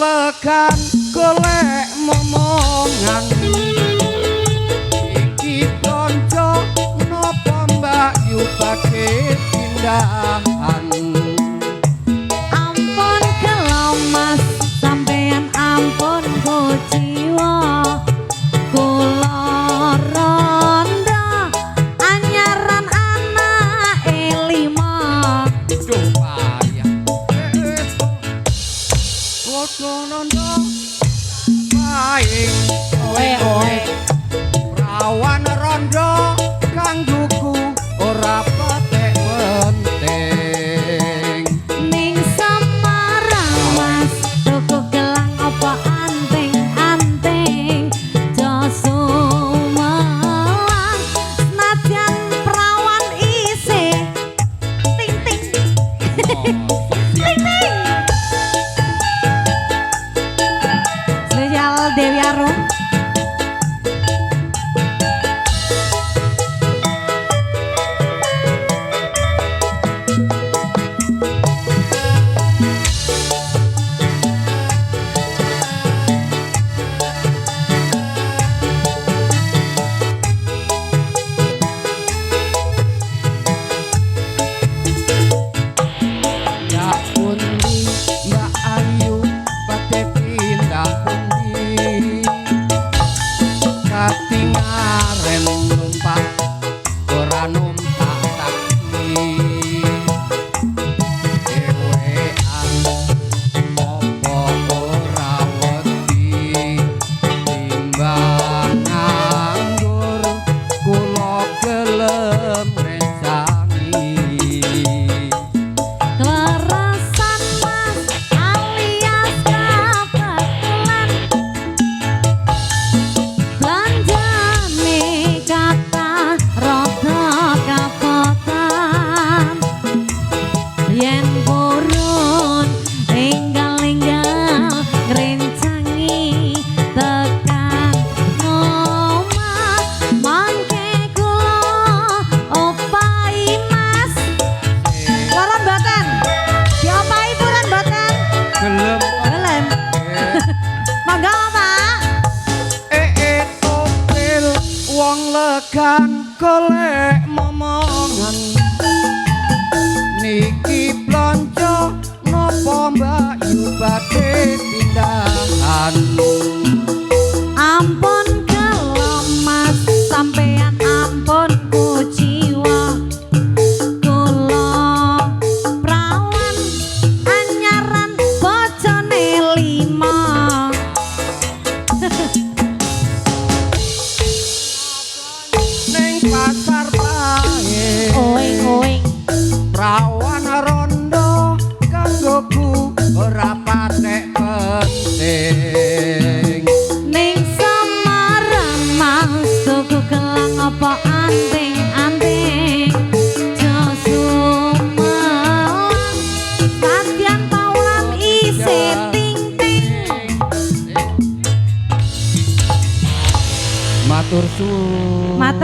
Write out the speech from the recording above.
legan golek momongan. Iki blonjo napa Mbak Yu badhe pindahan? Ampun gelo Mas, sampean ampun kuciwa. Kula rondo anyaran anake lima. Duh payah. Padha nondo paing Oe oe. Prawan rondo kang duku ora patek penting. Ning Semarang Mas, tuku gelang apa anting-anting. Jo sumelang senajan prawan isih ting ting ting ting. Spesial Dewi Arum. Ya pundi Mbak Ayu badhe pindah pundi? Katingaren numpak ora numpak taksi. Dhewean apa ora wedi timbang nganggur kula gelem ngrencangi. Kleresan Mas alias kebetulan, belanjane kathah rada kapotan. Yen purun enggal-enggal ngrencangi tekan ngomah, mangke kula opahi Mas. Purun mboten? Diopahi purun mboten? Gelem. Gelem. Monggo, Pak. Eh topil wong legan golek momongan. Niki blonjo napa Mbak Yu badhe pindahan? Ampun gelo Mas, sampean ampun kuciwa. Kula prawan anyaran bojone lima. Ning pasar pae Oing oing. Prawan